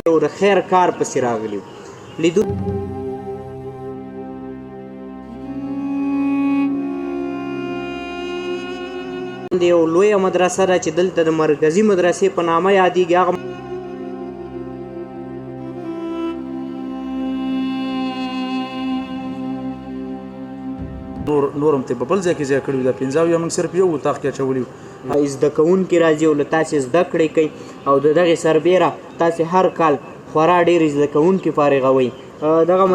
یو د خیر کار پسې راغلي لیدو. یو لویه مدرسه ده چې دلته د مرکزي مدرسې په نامه یادېږي. هغه نور هم ته په بل ځای کې ځای کړی دا 75 موږ صرف یو اتاق کې اچولي. زده کوونکي راځي او له تاسې زده کړې کوي او د دغې سربېره تاسې هر کال خورا ډېر زده کوونکي فارغوئ. دغه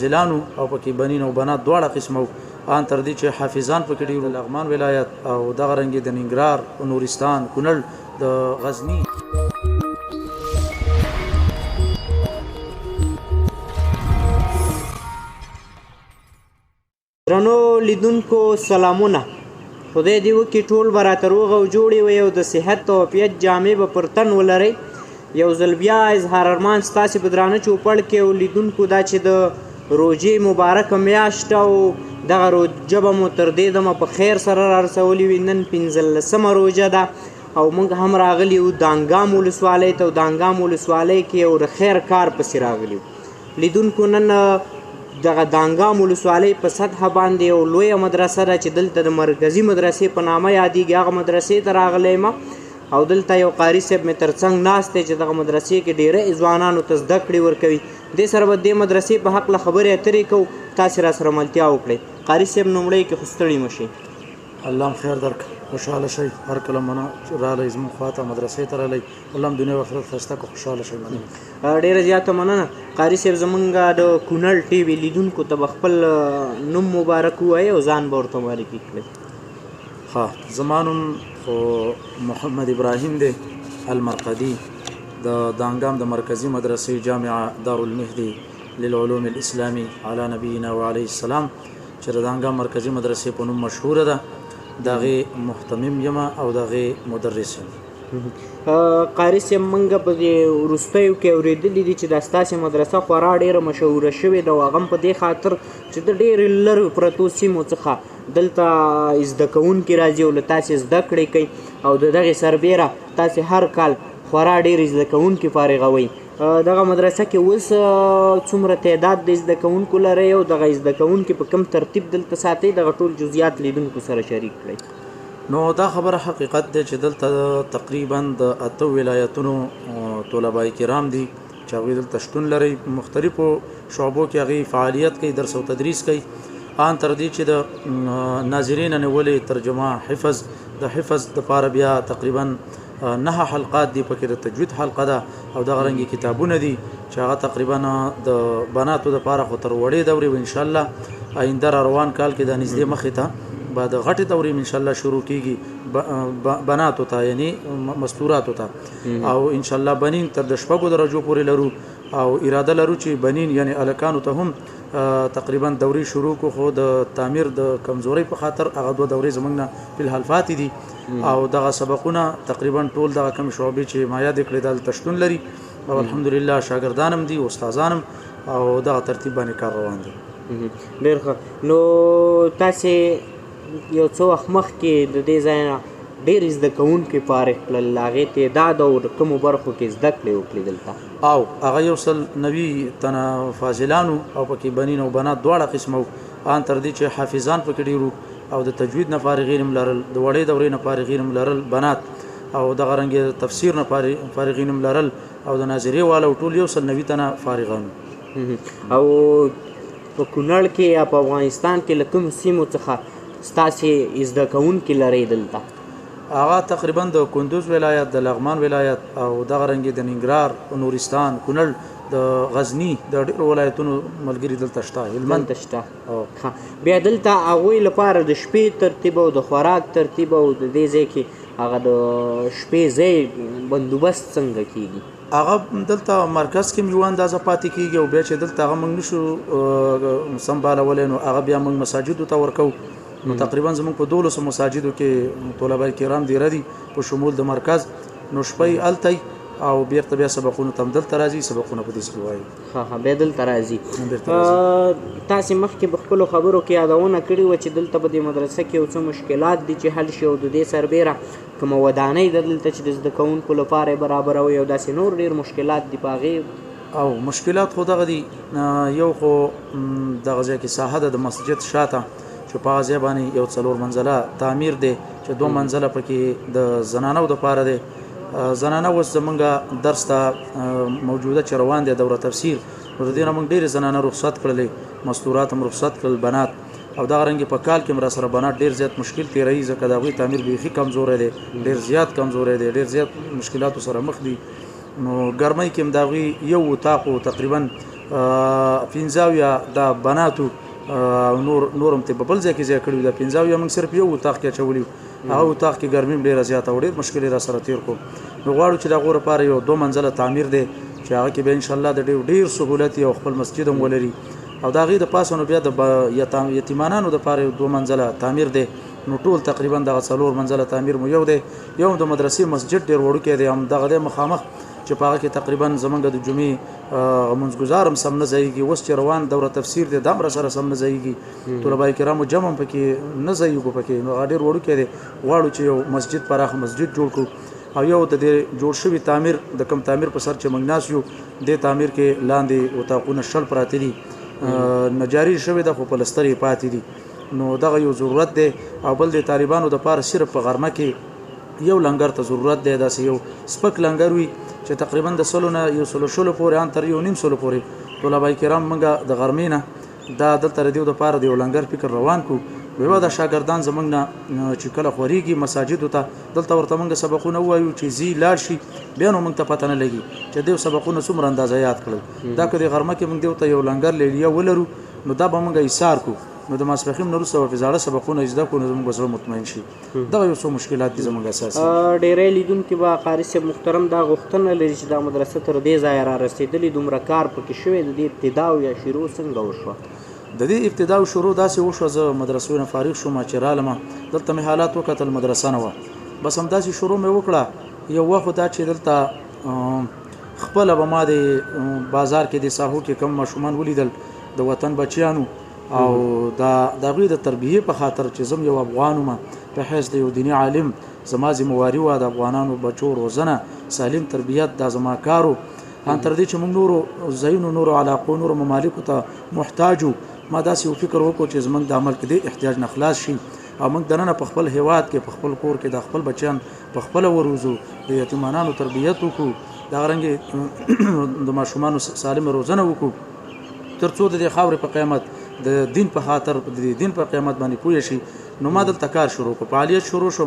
ځلانو او پکې بنین او بنات دواړه قسمه ان تر دې چې حافظان پکې ډېر لغمان ولایت او دغه رنګ د ننګرهار، نورستان، کونړ، د غزنی. درنو لیدونکو سلامونه، خدای دې وکړي ټول به راته روغ او جوړې وي او د صحت او عافیت جامې به پر تن ولرئ. یو ځل بیا اظهار ارمان ستاسې په درانه چوپړ کې او لیدونکو دا چې د روژې مبارکه میاشت او دغه روژه به مو تر دې دمه په خیر سره رارسولې وي. نن 15مه روژه ده او موږ هم راغلي یو دانګام ولسوالۍ ته او دانګام ولسوالۍ کې یو د خیر کار پسې راغلي یو. لیدونکو نن دغه دانګام ولسوالۍ په سطحه باندې یو لویه مدرسه ده چې دلته د مرکزي مدرسې په نامه یادېږي. هغه مدرسې ته راغلی یم او دلته یو قاري صاحب مې تر څنګ ناست دی چې دغه مدرسې کې ډېری ځوانانو ته زده کړې ورکوي. دې سره به دې مدرسې په هکله خبرې اترې کوو، تاسې را سره ملتیا وکړئ. قاري صاحب نومړی کې خو ستړي مه شئ. الله هم خیر درکړي، خوشحاله شئ. هر کله منه راغلی زموږ خواته مدرسې ته راغلی، الله هم دنیا او آخرت ښایسته کړه، خوشحاله شئ. مننه، ډېره زیاته مننه. قاري صاحب زمونږ د کونړ ټي وي لیدونکو ته به خپل نوم مبارک ووایئ او ځان به ورته معرفي کړئ. ښه، زما نوم خو محمد ابراهیم دی المرقدي، د دانګام د مرکزي مدرسې جامعه دارالمهدي للعلوم الاسلامي علی نبینا وعلیه السلام چې د دانګام مرکزي مدرسې په نوم مشهوره ده، د هغې مهتمم یم او د هغې مدرس یم. قاري صاحب موږ په دې وروستیو کې اورېدلي دي چې دا ستاسې مدرسه خورا ډېره مشهوره شوې ده او هغه هم په دې خاطر چې د ډېرې لرو پرتو سیمو څخه دلته زده کوونکي راځي او له تاسې زده کړې کوي او د دغې سربېره تاسې هر کال خورا ډېر زده کوونکي فارغوئ. دغه مدرسه کې اوس څومره تعداد د زده کوونکو لرئ او دغه زده کوونکي په کوم ترتیب دلته ساتئ؟ دغه ټول جزئیات لیدونکو سره شریک کړئ. نو دا خبره حقیقت دی چې دلته تقریبا د 8 ولایتونو طلبای کرام دي چې هغوی دلته شتون لري، مختلفو شعبو کې هغوی فعالیت کوي، درس او تدریس کوي، ان تر دې چې د ناظرین نه نیولې ترجمه، حفظ، د حفظ دپاره بیا تقریبا 9 حلقات دي، پکې د تجوید حلقه ده او دغه رنګې کتابونه دي چې هغه تقریبا د بناتو دپاره خو تر وړې دورې و انشاءالله آینده را روان کال کې د نږدې مخې ته به د غټې دورې انشاءالله شروع کیږي بناتو ته، یعنی مستوراتو ته، او انشاءالله بنین تر د 6 درجو پورې لرو او اراده لرو چې بنین یعنی الکانو ته هم تقریبا دورې شروع کو، خو د تعمیر د کمزورۍ په خاطر هغه 2 دورې زموږ نه فی الحال فاتې دي او دغه سبقونه تقریبا ټول دغه کوم شعبې چې ما یادې کړې دلته شتون لري او الحمدلله شاګردان هم دي، استادان هم، او دغه ترتیب باندې کار روان دی. ډېر ښه. نو تاسې یو څه وخت مخکې د دې ځای نه ډېر زده کوونکي فارغ کړل، هغې تعداد او د کومو برخو کې زده کړې وکړې دلته؟ او هغه 190 تنه فاضلانو او پکې بنین او بنات دواړه قسمه وو، ان تر دې چې حافظان پکې ډېر وو او د تجوید نه فارغین هم لرل، د وړې دورې نه فارغین هم لرل بنات، او دغه رنګ د تفسیر نه فارغین هم لرل او د ناظرې والو ټول 190 تنه فارغان وو. او په کونړ کې یا په افغانستان کې له کومو سیمو څخه ستاسې زده کوونکي لرئ دلته؟ هغه تقریبا د کندوز ولایت، د لغمان ولایت او دغه رنګ د ننګرهار، نورستان، کونړ، د غزني د ډېرو ولایتونو ملګري دلته شته، هلمند دلته شته. بیا دلته هغوی لپاره د شپې ترتیب او د خوراک ترتیب او د دې ځای کې هغه د شپې ځای بندوبست څنګه کیږي؟ هغه دلته مرکز کې یو اندازه پاتې کیږي او بیا چې دلته هغه موږ نشو سمبالولی نو هغه بیا موږ مساجدو ته ورکوو. نو تقریبا زموږ په 12 مساجدو کې طلبه کرام دیره دي په شمول د مرکز، نو شپه یې هلته او بیرته بیا سبقونو ته هم دلته راځي، سبقونه په دې کې وایي. ښه ښه، بیا دلته راځي. تاسې مخکې په خپلو خبرو کې یادونه کړې وه چې دلته په دې مدرسه کې یو څه مشکلات دي چې حل شي، او د دې سربېره کومه ودانۍ ده دلته چې د زده کوونکو لپاره یې برابروئ، او داسې نور ډېر مشکلات دي په هغې. او مشکلات خو دغه دي، یو خو دغه ځای کې ساحه ده د مسجد شاته چې په هغه ځای باندې یو 4 منزله تعمیر دی چې 2 منزله پکې د زنانو دپاره دی. زنانه اوس زمونږ درس ته موجوده چې روان دی دوره تفسیر، نو د دې نه موږ ډېرې زنانه رخصت کړلې، مستورات هم رخصت کړل بنات، او دغه رنګ په کال کې هم راسره بنات ډېر زیات مشکل تېروي، ځکه د هغوی تعمیر بیخي کمزوری دی، ډېر زیات کمزوری دی، ډېر زیات مشکلاتو سره مخ دي. نو ګرمۍ کې هم د هغوی یو اتاق و تقریبا 75 دا بناتو نور هم په بل ځای کې ځای کړي وو، دا 75 موږ صرف یو اتاق کې اچولي وو، هغه اتاق کې ګرمي هم ډېره زیاته وه، ډېر مشکل یې راسره تېر کړو. نو غواړو چې د هغو لپاره یو 2 منزله تعمیر دی چې هغه کې بیا انشاءالله د ډېر ډېر سهولت او خپل مسجد هم ولري، او د هغې د پاسه نو بیا د یتیمانانو دپاره یو 2 منزله تعمیر دی. نو ټول تقریبا دغه 4 منزله تعمیر مو یو دی. یو هم د مدرسې مسجد ډېر وړوکی دی، هم دغه دی مخامخ چې په هغه کې تقریبا زمونږ د جمعې لمونځګزار هم سم نه ځایېږي. اوس چې روان دوره تفسیر دی دا هم راسره سم نه ځایېږي، طلبای کرامو جمع هم پکې نه ځایېږو پکې، نو هغه ډېر وړوکی دی. غواړو چې یو مسجد پراخ مسجد جوړ کړو، او یو د دې جوړ شوي تعمیر د کوم تعمیر په سر چې موږ ناست یو دې تعمیر کې لاندې اتاقونه 20 پراته دي، نجاري شوې ده خو پلستر یې پاتې دي، نو دغه یو ضرورت دی. او بل د طالبانو دپاره صرف په غرمه کې یو لنګر ته ضرورت دی، داسې یو سپک لنګر وي چې تقریبا د 100 نه 120 پورې ان تر 150 پورې طلبای کرام موږ د غرمې نه دا دلته د دیو دپاره د یو لنګر فکر روان کړو. یوه دا شاګردان زموږ نه چې کله خورېږي مساجدو ته، دلته ورته موږ سبقونه ووایو چې ځي لاړ شي، بیا نو موږ ته پته نه لګي چې دیو سبقونه څومره اندازه یاد کړل. دا که د غرمه کې موږ دیو ته یو لنګر لیلیه ولرو نو دا به موږ ایثار کړو، نو د ماسپښین نه وروسته به پرې زاړه سبقونه زده کړو، نو زموږ به زړه مطمئن شي. دغه یو څو مشکلات دي زموږ اساسي. ډېری لیدونکي به قاري صاحب محترم دا غوښتنه لري چې دا مدرسه تر دې ځایه را رسېدلې، دومره کار پکې شوی، د دې ابتدا او یا شروع څنګه وشوه؟ د دې ابتدا او شروع داسې وشوه، زه مدرسو نه فارغ شوم چې رالمه دلته مې حالات وکتل، مدرسه نه وه، بس همداسې شروع مې وکړه. یو وخت دا چې دلته خپله به ما د بازار کې د ساحو کې کم ماشومان ولیدل، د وطن بچیانو، او د هغوی د تربیې په خاطر چې زه یو افغان وم په حیث د یو دیني عالم زما ذمهواري وه د افغانانو بچو روزنه، سالم تربیت، دا زما کار و. ان تر دې چې موږ نورو ځایونو، نورو علاقو، نورو ممالکو ته محتاج وو، ما داسې یو فکر وکړو چې زموږ د عمل کې دې احتیاج نه خلاص شي او موږ دننه په خپل هیواد کې په خپل کور کې د خپل بچیان په خپله وروزو، د یتیمانانو تربیت وکړو، دغه رنګ د ماشومانو سالمه روزنه وکړو، تر څو د دې خاورې په قیمت، د دین په خاطر، د دې دین په قیمت باندې پوه شي. نو ما دلته کار شروع کړ، فعالیت شروع شو.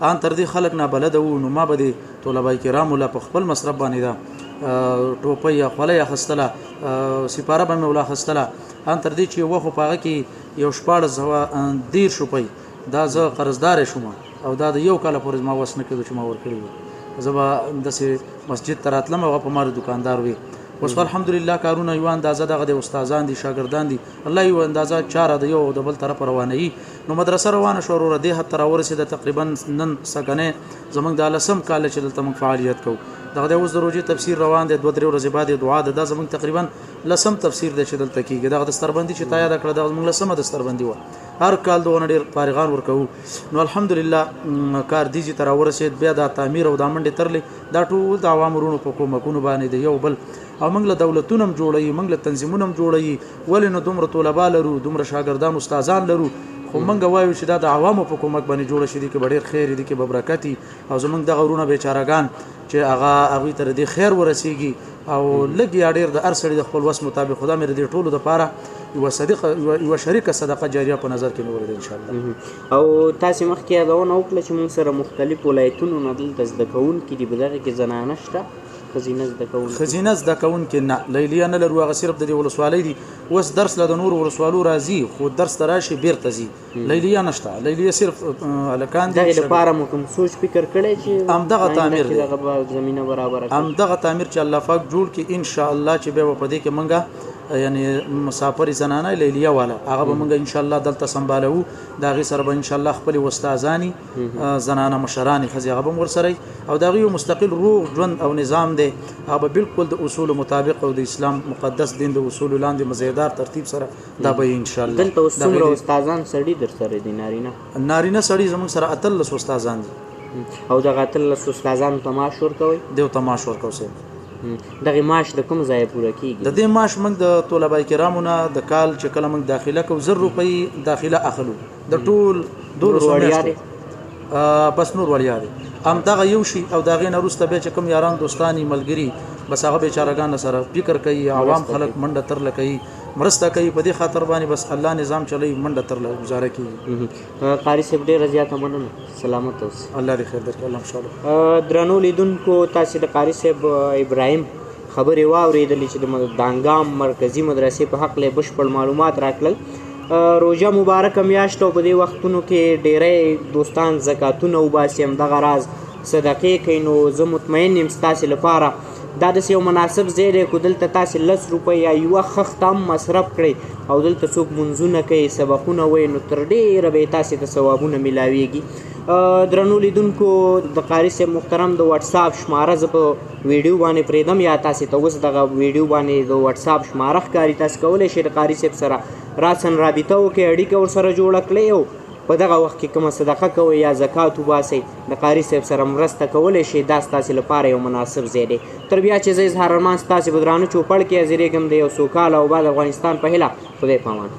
ان تر دې خلک نابلده وو، نو ما به د طلبای کرامو له په خپل مصرف باندې دا ټوپۍ یا خولۍ اخیستله، سپاره به مې وله اخیستله. ان تر دې چې یو وخت په هغه کې یو 1630 روپۍ دا زه قرضدار شوم، او دا د یو کال پورې زما وس نه کېدو چې ما ورکړي وو. زه به داسې مسجد ته راتلم، هغه په ما د دوکاندار وي. اوس خو الحمدلله کارونه یو اندازه دغه دی، استادان دي، شاګردان دي، الله یو اندازه چاره د یو او د بل طرف روانوي. نو مدرسه روانه شوه وروره، دې حد ته راورسېده. تقریبا نن سږنی زموږ د 10 کال چې دلته موږ فعالیت کوو. دغه دی اوس د روژې تفسیر روان دی، 2-3 ورځې بعد یې دعا ده. دا زموږ تقریبا 10 تفسیر دی چې دلته کېږي. دغه دستربندي چې تا یاده کړه، دغه زموږ 10 دستربندي وه. هر کال دونه ډېر فارغان ورکوو. نو الحمدلله کار دې ځای ته راورسېد. بیا دا تعمیر او دا منډې ترلې، دا ټول د عوامو وروڼو په کومکونو باندې د یو بل، او موږ له دولتونه هم جوړوي، موږ له تنظیمونه هم جوړوي. ولې نو دومره طلبا لرو، دومره شاګردان استادان لرو، خو موږ وایو چې دا د عوامو په کومک باندې جوړه شي، دې کې به ډېر خیر وي، دې کې به برکت وي. او زموږ دغه وروڼه بیچارهګان چې هغه هغوی ته د دې خیر ورسېږي، او لږ یا ډېر د هر سړي د خپل وس مطابق، خدا مې د دې ټولو دپاره یوه صدقه، یوه شریکه صدقه جاریه په نظر کې نیولې ده انشاءالله. او تاسې مخکې یادونه وکړه چې موږ سره مختلف ولایتونو نه دلته زده کوونکي دي، په دغه کې زنانه شته؟ ښځینه زده کوونکي؟ ښځینه زده کوونکي نه، لیلیه نه لرو، هغه صرف د دې ولسوالۍ دي. اوس درس له د نورو ولسوالو راځي، خو درس ته راشي بیرته ځي. لیلیه نشته، لیلیه صرف هلکان دي. دغې لپاره مو کوم سوچ فکر کړی چې همدغه تعمیر دی، دغه به زمینه برابره کړي؟ همدغه تعمیر چې الله پاک جوړ کړي انشاءالله چې بیا به په دې کې موږ یعنی مسافر زنانه لیلیه والا هغه به موږ ان شاء الله دلته سمبالو. د هغې سره به ان شاء الله خپلې استادانې زنانه مشرانې ښځې هغه به هم ورسره، او د هغې یو مستقل روغ ژوند او نظام دی، هغه به بالکل د اصولو مطابق او د اسلام مقدس دین د اصولو لاندې مزیدار ترتیب سره دا به ان شاء الله. دلته اوس څومره استادان سړي در سره دي؟ نارینه سړي زموږ سره 18 استادان دي. او دغه 18 استادانو ته معاش ورکوئ؟ دیو ته معاش ورکوو صاحب. دغه معاش د کوم ځایه پوره کیږي؟ د دې معاش موږ د طلبه کرامو نه د کال چې کله موږ داخله کوو 1000 روپۍ داخله اخلو د ټول 12 میاشتو، بس نور وړیا دی. هم دغه یو شي، او د هغې نه وروسته بیا چې کوم یاران دوستان ملګري بس هغه بیچارهګان سره فکر کوي، عوام خلک منډه ترله کوي، مرسته کوي، په دې خاطر باندې بس الله نظام چلوي، منډه ترله ګزاره کیږي. قاري صاحب ډېره زیاته مننه، سلامت اوسئ. الله دې خیر درکړي. الله خوشحاله. درنو لیدونکو، تاسې د قاري صاحب ابراهیم خبرې واورېدلې چې د دانګام مرکزي مدرسې په هکله یې بشپړ معلومات راکړل. روژه مبارکه میاشت او په دې وختونو کې ډیری دوستان زکاتونه وباسي، همدغه راز صدقې کوي، نو زه مطمئن یم ستاسې لپاره دا داسې یو مناسب ځای دی. که دلته تاسې 10 روپۍ یا یوه خښته هم مصرف کړئ او دلته څوک مونځونه کوي، سبقونه وایي، نو تر ډېره به یې تاسې ته ثوابونه میلاویږي. درنو لیدونکو، د قاري صاحب محترم د واتساپ شماره زه په ویډیو باندې پرېږدم، یا تاسې ته اوس دغه ویډیو باندې د واتساپ شماره ښکاري، تاسې کولی شئ د قاري صاحب سره راساً رابطه وکړئ، اړیکه ورسره جوړه کړئ، او په دغه وخت کې کومه صدقه کوئ یا زکات وباسئ د قاري صاحب سره مرسته کولی شئ. دا ستاسې لپاره یو مناسب ځای دی. تر بیا چې زه اظهار ارمان ستاسې په درانه چوپړ کې حاضرېږم، د یو سوکاله او آباد افغانستان په هیله، خدای پامان.